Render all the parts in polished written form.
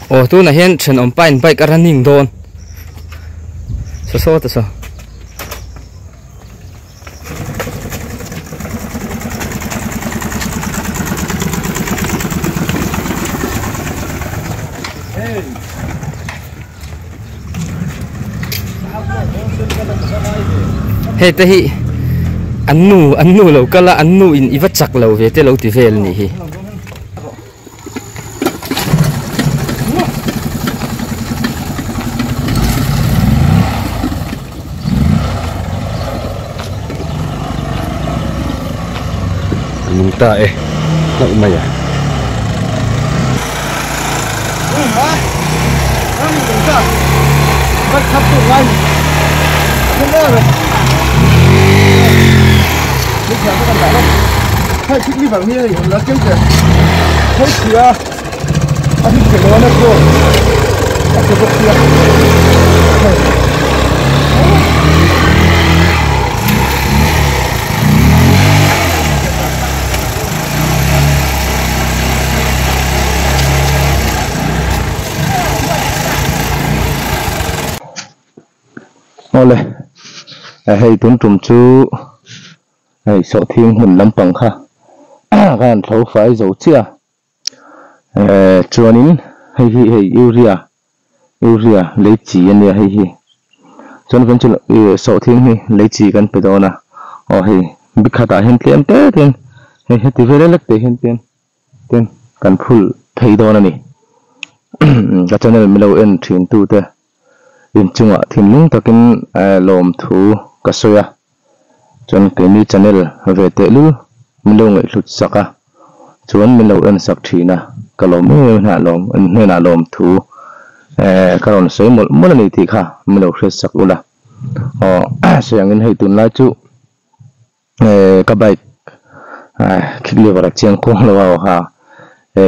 Aw tunah hian thenawm pa in bike a running dawn saw saw ta saw. Hei te hi an nu an nu lo kal a an nu in i va chak lo ve te lo ti vel a nih hi. Nung ta e hlauh mai a. Awle hei tun tum chu hei sawhthing hmun lampang kha ka han thlo fai zo chiah a eh chuanin hei hi hei urea urea lei chi a nia hei hi chuan kan chu ih sawhthing hi lei chi kan pe dawn a aw hei bikhatah hian tlem te te in hei heti vel lek te hian ten ten kan phul thei dawn a ni ka channel milo en thin tu te inchungah thinlung takin lawmthu ka sawi a chuan keini channel ve tehlul min lo ngaihhlut sak a chuan min lo en sak thin a ka lawm em em hnah lawm in hnenah lawmthu ka rawn sawi mawlh mawlh a ni tih kha min lo hriat sak ula aw sawi angin hei tunlai chu ka bike kick lever a chiang kuang lo a aw ha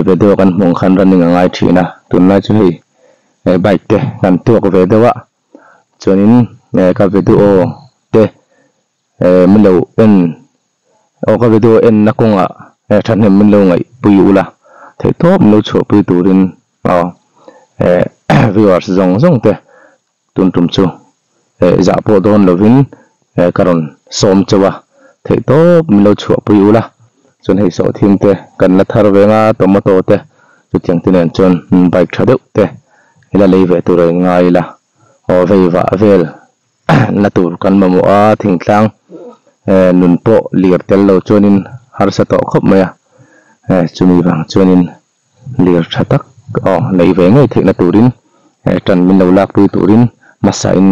video kan hmuh ang khan running a ngai thin a tunlai chu hei bike te kan tuak ve deuh a chuanin ka video te min lo en aw ka video en na kawngah thahnem min lo ngaihpui ula theihtawp min lo chhuahpui turin aw viewers zawng zawng te Tun tum chu zah pawh dawn lovin ka rawn sawm chauh a, theihtawp min lo chhuahpui ula, chuan hei sawhthing te kan la thar ve nga tomato te chutiang te nen chuan bike tha deuh te ila lei ve tur a in ngai ila, aw vei vah vel na tur kan mamawh a, thingtlang nun pawh lir tel lo chuanin harsa tawh khawp mai a, chumi vang chuanin Lir tha tak aw neih ve ngei theihna turin tan min lo lakpui turin hmasain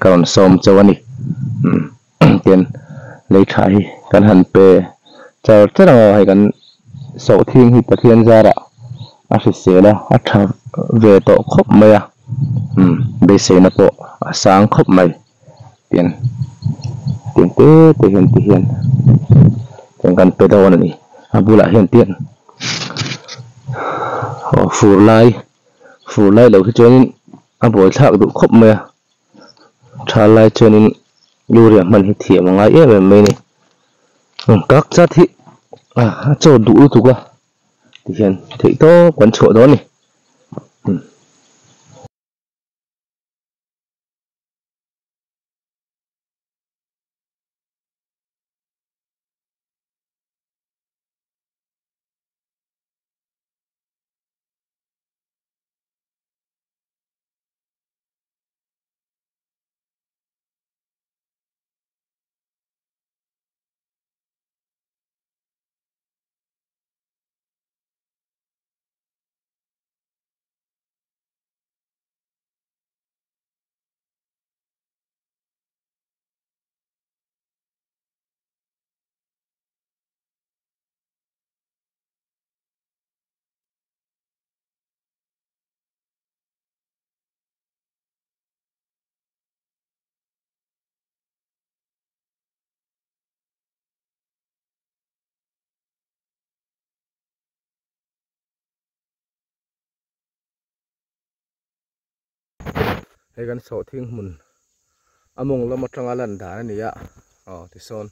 ka rawn sawm chauh a ni. Tian lei tha hi kan han pe char char ang aw hei kan sawhthing hi Pathian zarah a hrisel a a tha ve tawh khawp mai a beiseina pawh a sang khawp mai. Tian tiang te te hian ti hian tiang kan pe dawn a ni a bulah hian tian aw fur lai fur lai loh hi chuanin a buai thlak duh khawp mai a tha lai chuanin urea hman hi thiam a ngai em em mai a ni kak chat hi a chaw duh lutuk a tihian theih tawp kan chhuah dawn a ni. Hei kan sawhthing hmun a mawng lam atanga lan dan a ni a aw tisawn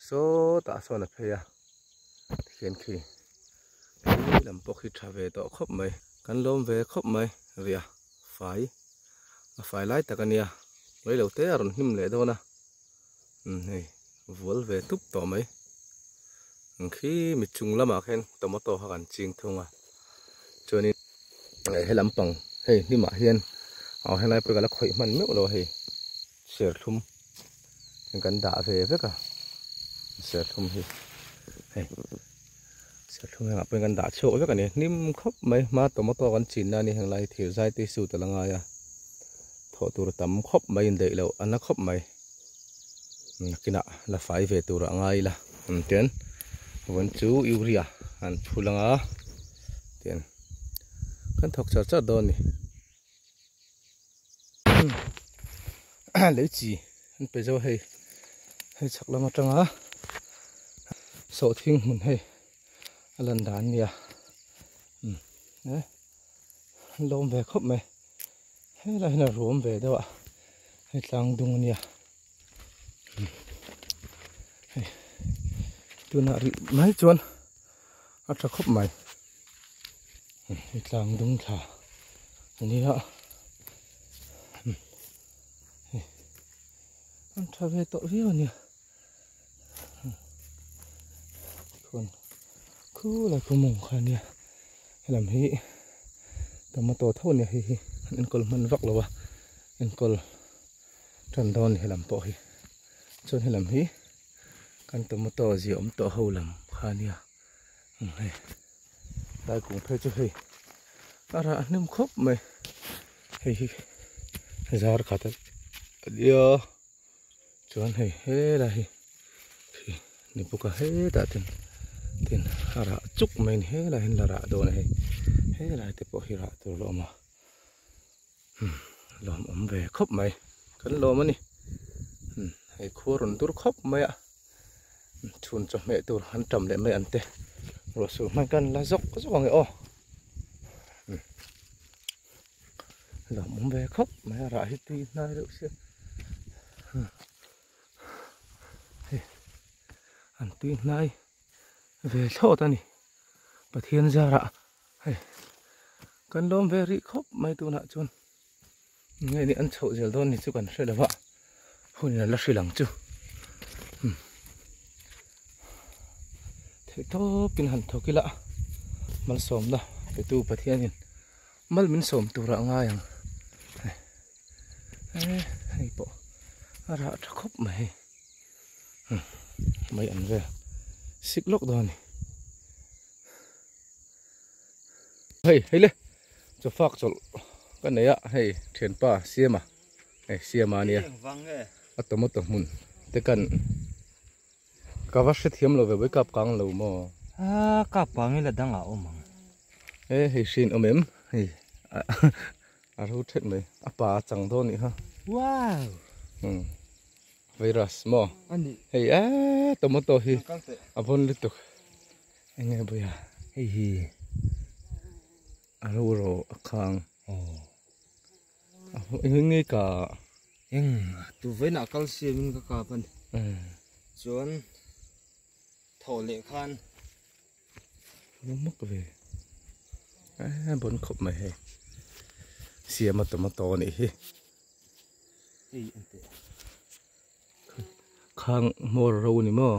sawtah sawn a phei a tikhian khi khi lam pawh khi tha ve tawh khawp mai. Kan lawm ve khawp mai ria fai a fai lai tak a nia rei lo te a rawn hnim leh dawn a umm hei vual ve tup tawh mai ang khi mi chung lamah khian tomato kha kan ching thung a chuanin he lampang hei hnimah hian aw helai pawh hi ka la khawih hman meuh lo a hei serthlum kan dah ve vek a serthlum hi hei. Serthlum hengah pawhin kan dah chhuak vek a ni. Hnim khawp mai hma tomato kan chin na a ni heng lai thir zai te hi suit a la ngai a. Thawh tur tam khawp mai indaih loh a na khawp mai. Nakinah la fai ve tur a ngai ila. Tian vawn chu urea an phul anga tian kan thawk char char dawn a ni. Lei chi an pe zo hei hei chhak lam atanga sawhthing hmun hei a lan dan a nia umm eh an lawm ve khawp mai helai hian a ruam ve deuh a hei tlang dung a nia hei tunah rih mai chuan a tha khawp mai. Hei tlang dung thla a nia hei an tha ve tawh viau a nia khawn khulai khu mawng kha a nia helam hi tomato tho a nia hei hi an enkawl hman vak lo a enkawl tan dawn a ni helam pawh hi chuan helam hi kan tomato zia awm tawh ho lam kha a nia. Hei tlai kung phei chu hei a rah hnem khawp mai hei hi zar khat a nia chuan hei helai hi khi ni bawk a hetah ten ten a rah chuk mai a ni helai hian la rah dawn a hei helai te pawh hi rah tur a la awm a lawmawm ve khawp mai kan lawm a ni hei khua rawn dur khawp mai a. Chhun chawhmeh tur an tam leh mai ang te ruah sur hman kan la zawk zawk ang e aw lawmawm ve khawp mai a rah hi tui hnai deuh sia hei an tui hnai ve thlawt a ni Pathian zarah hei kan lawm ve rih khawp mai tunah chuan. Nge ni an chhoh zel dawn ni chu kan hre lo a, hun in a la hrilh ang chu. Theih tawpin han thawk ila malsawmna petu Pathianin mal min sawm turah a ngai ang. Hei pawh a rah tha khawp mai hei. Mai an vel sik lawk dawn a ni. Hei hei le chaw fak chawlh ka nei a hei thianpa Siama hei Siama ania a tomato hmun te kan ka va hrethiam lo ve vawi kap kang lo maw a kap kang ila dang ah awm ang e hei hriin awm em hei a ro thet mai a pa a chang dawn nih kha wow virus maw hei e tomato hi a vawn lutuk. Enge buia hei hi a ro ro a khang aw eng nge ka eng tu vawiinah calcium in ka kap a ni chuan thaw leh khan mak ve e bon khawp mai hei siama tomato a nih hi hei an teh khang hmawr ro a ni maw.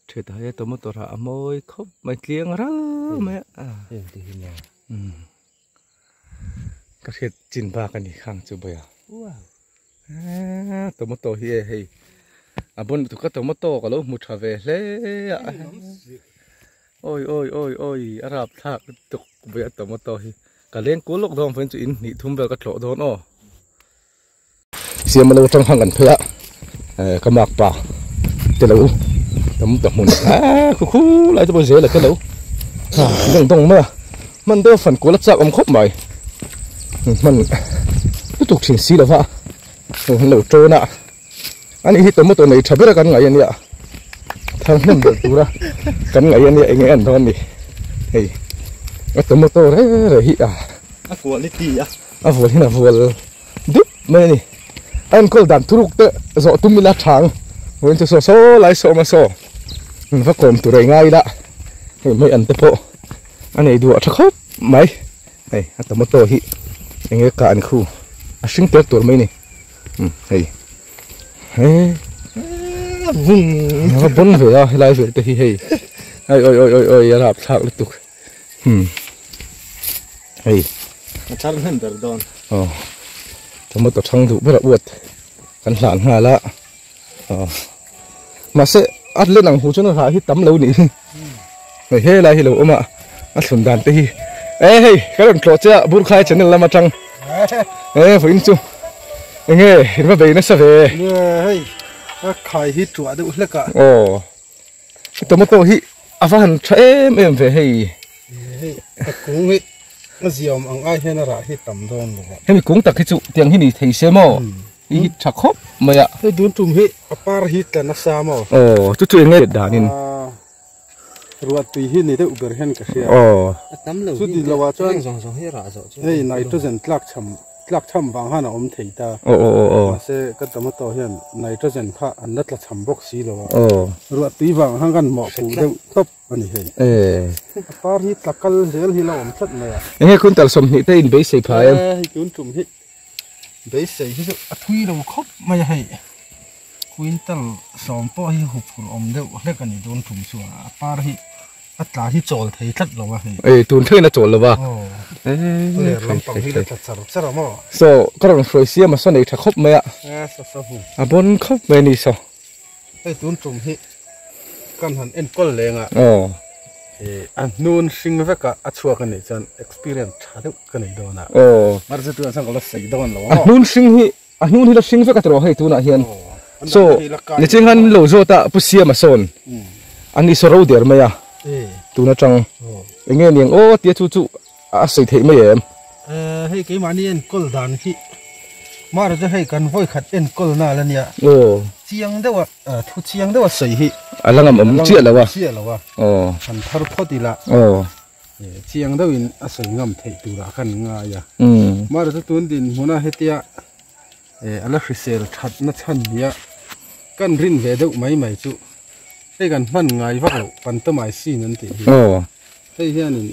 Thet hai a tomato rah a mawi khawp mai tliang ral mai a heng te hi maw ka hriat chin bak a ni khang chu bawih a tomato hi e hei a bon lutuk a tomato ka lo hmu tha ve hle a awi awi awi awi a rap thlak lutuk bawih a tomato hi ka leng kul lawk dawn vawiin chu in hnih thum vel ka tlawh dawn aw. Siam alo atang khan kan phei a eh ka mak pa te lo tam ta hmun ah khu khu lai te pawh zel a te lo dawng dawng mai a hman deuh fan kual a chak awm khawp mai hman lutuk thin si lova an lo tawn a ani hi tomato nei tha ber a kan ngaih ania thar hnem ber tura kan ngaih ania eng nge an dawn ni hei a tomato re re hi a a quality a a vual hian a vual dup mai a ni a enkawl dan thuruk te zawh tum ila tha ang vawiin chu saw saw lai sawm a saw va kawm tur a i ngai ila hei mai an te pawh a nei duah tha khawp mai. Hei a tomato hi enge kah an khu a hring tel tur mai ni hei he a bon ve a helai vel te hi hei oi oi oi oi oi a rap thlak lutuk hei a thar hnem ber dawn aw tomato thang duh ber a uat kan hlan nghal a aw mahse a len ang hu chuan a rah hi tam lo ni hi hei helai hi lo awm a a thlun dan te hi e hei ka rawn tlawh che a burkhai channel lam atang e vawiin chu enge in va bei nasa ve hei a khai hi tuah deuh hlek a aw tomato hi a va han tha em em ve hei hei a kung hi a ziawm ang ai hian a rah hi tam dawn lo hemi kung tak hi chu tiang hi ni thei se maw hi tha khawp mai a hei dun tum hi a par hi tla nasa maw aw chu chu enge danin ruat tui hi ni deuh ber hian ka hria aw a tam lo chu ti lo ah chuan zawng zawng hi rah zawh chu hei nitrogen tlak cham tlak cham wang han a awm thei ta aw aw aw aw mahse ka tomato hian nitrogen kha an la tla cham bawk si lo a aw ruat tui wang han kan mawh pu deuh tawp ani hei e a par hi tlakal zel hi la awm tlat mai a enge quintal 20 te in beisei pha em hei tun tum hi beisei hi chu a thui lo khawp mai a hei quintal sawm pawh hi hup phur awm deuh hlek ani dawn tum chu a par hi a tla hi chawl thei tlat lo a hei e tun thlengin a chawl lo a e ler lampang hi la tla char char a maw so ka rawn hruai siam a saw nei tha khawp mai a sa sa hu a bon khawp mai ani saw hei tun tum hi kan han enkawl lenga aw e a hnun hring veka a chhuak ani chuan experience tha deuh ka nei dawn a aw mar chu tuan sang ka la sei dawn lo a hnun hring hi a hnun hi la hring vek a tawh hei tunah hian so ni ching han lo zawt a pu siam a sawn ani saw ro der mai a tuna tang enge niang aw tia chu chu a sei thei mai em hei keimahni enkawl dan hi mar chu hei kan vawi khat enkawl na la nia aw chiang deuh a thu chiang deuh a sei hi a langam awm chiah lo a chiah lo a aw han thar phawt ila aw chiang deuh in a sei ngam thei tura khan ngai a mar chu tun din hmuna hetia ala hrisel that na chan nia kan rin ve deuh mai mai chu hei kan hman ngai vak lo pantomime an ti hi aw hei hianin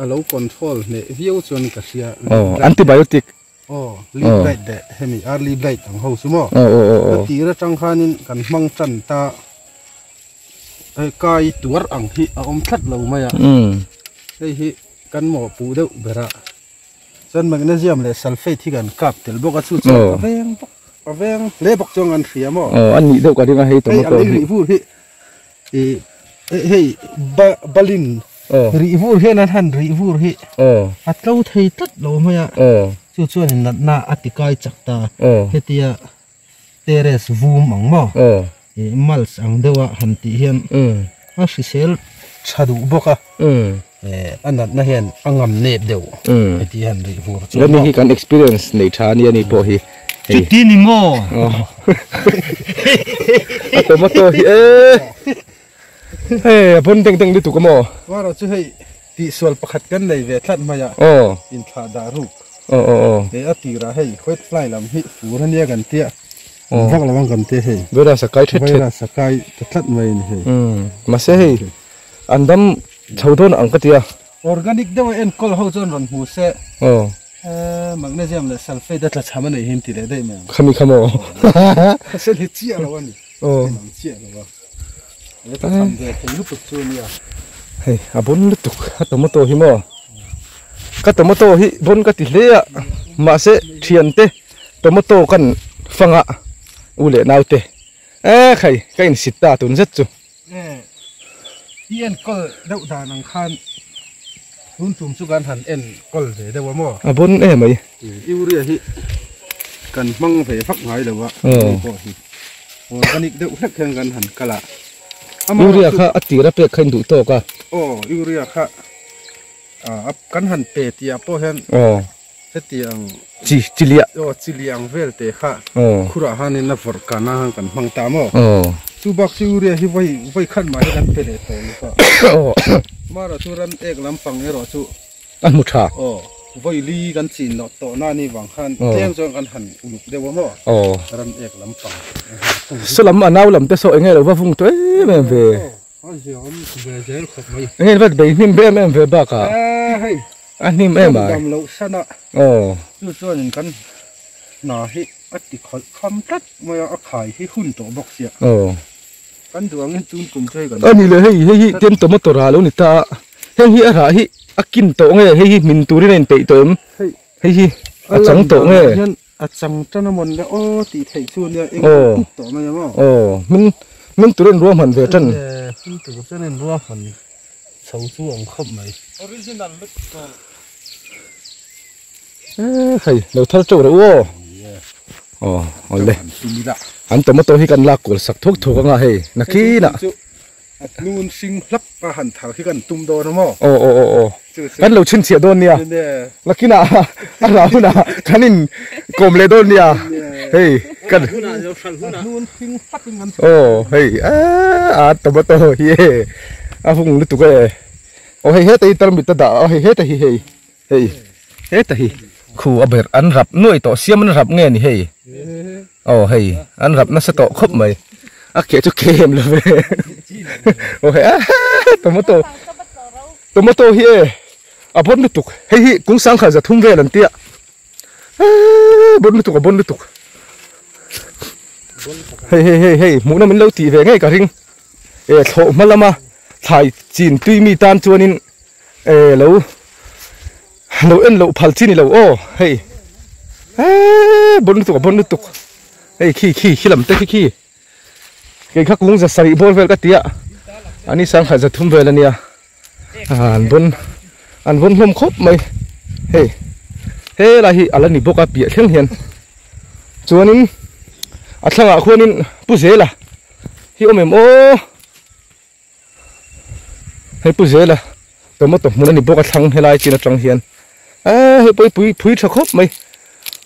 a lo control hne viau chuan ka hria aw antibiotic aw leaf blight de hemi early blight ang ho chu maw aw aw aw aw tira tang khanin kan hmang tan ta hei kai tuar ang hi a awm tlat lo mai a hei hi kan maw pu deuh bera chuan magnesium leh sulfate hi kan kap tel bawk a chu chu a veng bawk a veng hle bawk chuan kan hria maw aw an nih deuh ka ringa hei tomato hi rih vur hi hei balin aw rih vur hian an han rih vur hi aw a tlo thei tlat lo mai a aw chu chuan in natna a ti kai chak ta aw hetia terrace vum ang maw aw mulch ang deuha han tih hian a hrisel tha duh bawk a a natna hian a ngam nep deuh heti han rih vur chu ni hi kan experience nei tha ani ani pawh hi chuti ni maw a tomato hi e hei a bon deng deng lutuk amaw wara chu hei ti sual pakhat kan nei ve tlat mai a aw in thla dah ruk aw aw aw he a tira hei white fly lam hi fur ania kan tia vak lawang kan te hei vera sakai thet thet vera sakai ta tlat mai ni hei mahse hei an dam chho dawn ang ka tia organic deuh en kol ho chuan rawn hmu se aw magnesium leh sulfate a tla cham ani hin ti leh daih mai khami khamo se ni chiah lo ani aw ang chiah lo a e tla cham ve thei lutuk chu nia hei a bon lutuk a tomato hi maw ka tomato hi bon ka ti hle a mahse thian te tomato kan fanga u leh nau te e khai ka in sit ta tun zet chu i en kol deuh dan ang khan tun tum chu kan han en kol ve deuh a maw a bon e mai urea hi kan hmang ve vak ngai lo a pawh hi organic deuh hlek hian kan han kala urea kha a tira pek khain duh tawk a aw urea kha kan han pe tia pawh hian aw heti ang chi chilia aw chiliang vel te kha aw khura hanin a vawrh kana han kan hmang ta maw aw chu bak chu urea hi vai vai khat ma hi kan pe leh tawh ni ka aw mara chu ran ek lampang erawh chu a hmu tha aw voi li kan chin lo tawh na ni wang khan tlem chuan kan han uluk deuh a maw aw ran ek lampang salam a nau lam te saw enge lo va vung to em em ve a ziam ve zel khawp mai enge va bei hnim ve em em ve baka hei A hnim em ai. Dam loh san a. Aw. Chu chuanin kan hna hi a ti khawlh kham tlat mai a, a khai hi hun tawh bawk sia. Aw. Kan duh angin tun kum chu hei kan. A ni le hei hei hi tian tomato rah a lo ni ta a, heng hi a rah hi a kin tawh nge hei hi hmin turin a inpeih tawh em? Hei. Hei hi a chang tawh nge? A chang tan a mawn le aw tih theih chu nia eng eng pup tawh mai ang aw. Aw hmin hmin tur a inruahman ve tan. Hmin tur chuan a inruahman chho chu awm khawp mai. Original lutuk. Eh hei lo thar teuh reuh aw. Aw awle. An tomato hi kan lak kual sak thuk thuk anga hei nakinah. A hnun hring hlap a han thar hi kan tum dawn a maw? Aw aw aw aw. Kan lo chhinchhiah dawn nia. Lakinah a hla hunah kan in kawm leh dawn nia. Hei kan hnun hring hlap in kan Aw hei a tomato hi e a hung lutuk e. Aw hei heta hi tarmit a dah a hei heta hi hei hei heta hi khu a ber an rap nuai tawh siam an rap nge ni hei. Aw hei an rap nasa tawh khawp mai a keh chu kem lo ve aw hei aaa tomato tomato hi e a bawn lutuk hei hi kung sangha za thum vel an tia aaa bawn lutuk a bawn lutuk hei hei hei hei hmuhna min lo tih ve ngei ka ring e thlawh hma lama thlai chin tui mi tan chuanin e lo Lo en loh phal chi ni lo aw hei eee bon lutuk a bon lutuk hei khi khi khi lam te khi khi kei kha kung za sarih bawr vel ka ti a ani sangha za thum vel ania an bon an bon hlawm khawp mai hei helai hi ala ni bawk a piah thleng hian chuanin a thlangah khuanin pu zela hi awm em aw. Hei pu zela tomato hmun a ni bawk a thlang helai chin atang hian eee hei pawh hi pui phui tha khawp mai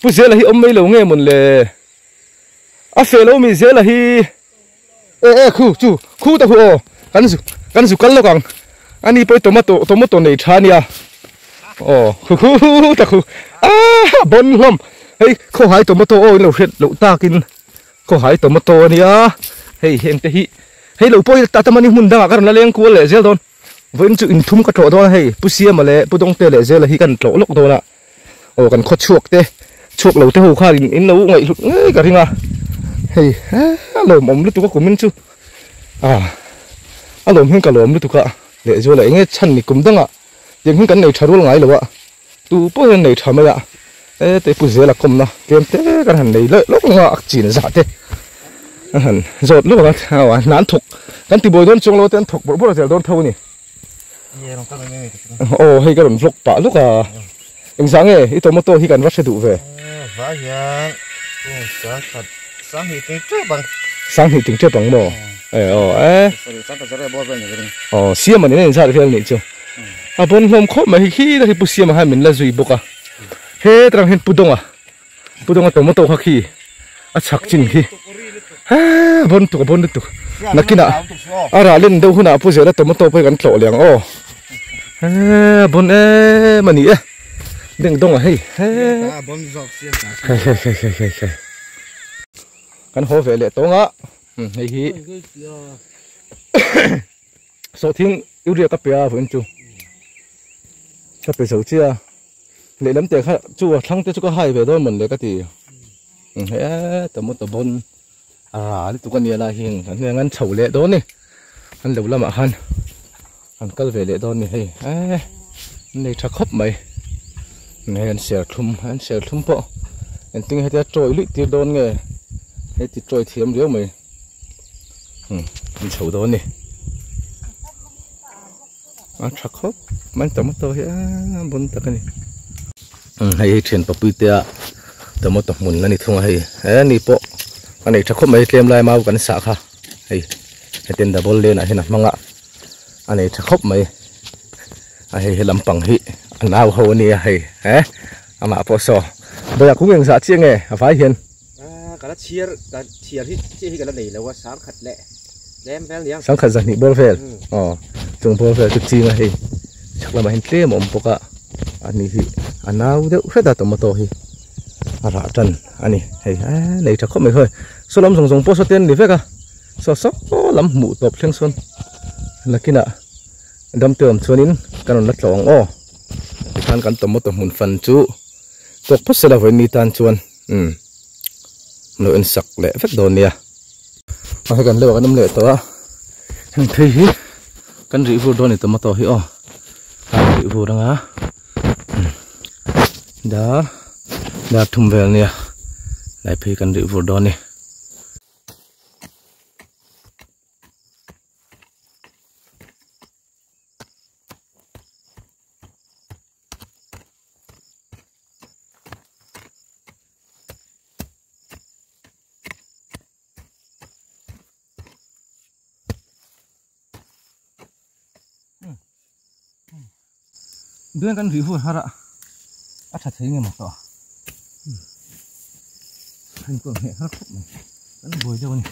pu zela hi awm mai lo nge mawn le a feh lo mi zela hi e e khu chu khu ta khu aw kan zu kan zu kal lawk ang ani pawh hi tomato tomato nei tha ania aw khu khu ta khu aaa bon hlawm hei khawhai tomato aw in lo hriat loh takin khawhai tomato ania hei heng te hi. Hei lo pawh hi ta tamani hmun dangah ka rawn la leng kual leh zel dawn. Vawiin chu inthum ka tlawh dawn a hei Pu Siama leh Pu Dawngte leh Zela hi kan tlawh lawk dawn a. Aw kan khaw chhuak te chhuak lo te ho khan in lo ngaihhlut ngei ka ring a. Hei a lawmawm lutuk a kumin chu ah a lawm hian ka lawm lutuk a leh zuala eng nge chhan ni kum dangah tiang hian kan nei tha rual ngai lo a tu pawh hian nei tha mai a e te Pu Zela kawmna tlem te kan han nei leh lawk lawk a a chin zah te an han zawt lawk a aw hna an thawk kan ti buai dawn chuang lo te an thawk bawrh bawrh zel dawn tho a ni aw hei ka rawn vlog pah lawk a engzah nge i tomato hi kan va hre duh ve sanghnih ting tep ang maw e aw e aw siam a ni na inzat vel nih chu. A pawn hlawm khawp mai hi khi tak hi Pu Siama khan min la zui bawk a he tarang hian Pu Dawnga Pu Dawnga tomato kha khi a chhak chin khi he a bawn tuk a bawn lutuk nakinah a rah len deuh hunah Pu Zela tomato pawh hi kan tlawh leh ang aw he a bawn em a ni e deng Dawnga hei he hei hei hei hei hei hei kan haw ve leh tawng a hei hi Sawhthing urea ka pe a vawiin chu ka pe zo chiah a lehlam te kha chu a thlang te chu ka hai ve dawn mawn le ka ti he tomato bawn a ra lutuk a nia lai hi an heng an chho leh dawn ni an lo lamah khan an kal ve leh dawn ni hei eh an nei tha khawp mai hei an serthlum an serthlum pawh engtin nge hetia chawi luih tir dawn nge heti chawi thiam riau mai. An chho dawn a ni a tha khawp mai tomato hi a bon tak a ni hei hi thian papui te a tomato hmun a ni thung a hei he ni pawh a nei tha khawp mai tlem lai mau kan sah kha hei hetiang double lane ah hian a hmang a a nei tha khawp mai a hei he lampang hi a nau ho a nia hei he amah pawh saw bawih ah kung engzah chiah nge a vai hian. Ka la chhiar ka chhiar hi chiah hi ka la nei lo a sangkhat leh tlem vel nia. Sangkhat zahnih bawr vel aw chung bawr vel chu ching a hei chhak lamah hian tlem a awm bawk a ani hi a nau deuh hret a tomato hi a rah tan a ni hei eee nei tha khawp mai khawi saw lam zawng zawng pawh saw te an ni vek a saw saw lam hmuh tawp thleng sawn nakinah dam te awm chuanin kan rawn la tlawh ang aw. khan kan tomato hmun fan chu tawk phawt sela vawiin ni tan chuan umm lo en sak leh vek dawn nia. Hei kan leuh ah kan awm leh tawh a heng phei hi kan rih vur dawn a ni tomato hi aw a rih vur anga dar dar thum vel nia lai phei kan rih vur dawn a ni. Bian kan rih vur har a a tha thei nge maw tawh a inkuah ngheh har khawp mai kan buai deuh a ni.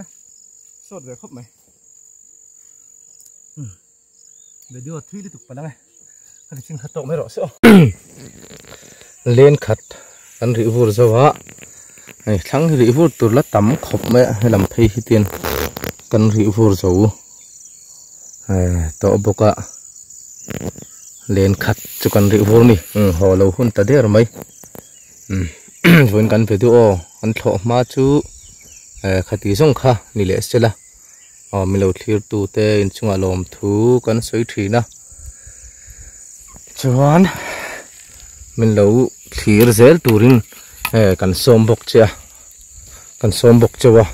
E sawt ve khawp mai video thui lutuk palang e ka ti ching kha tawk mai rawh se aw len khat kan rih vur zo a hei thlang hi rih vur tur la tam khawp mai a helam phei hi tin kan rih vur zo tawh bawk a len khat chu kan rih vur ni haw lo hun ta der mai. Vawiin kan video aw kan thlawh hma chu khati zawng kha ni leh sela aw milo thlir tu te inchungah lawm thu kan sawi thin a chuan min lo thlir zel turin kan sawm bawk che a kan sawm bawk cheu a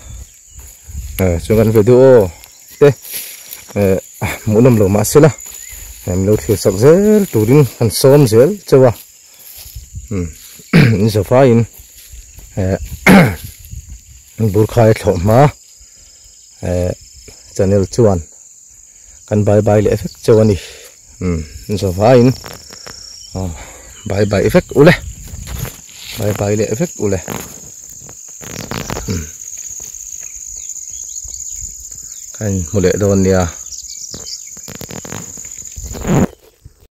chuan kan video aw te hmuhnawm lo mahsela min lo thlir sak zel turin kan sawm zel cheu a. In zavaiin burkhai thlawh hma channel chuan kan bye bye leh vek cheu a ni in zavaiin bye bye vek ule bye bye leh vek ule kan hmu leh dawn nia.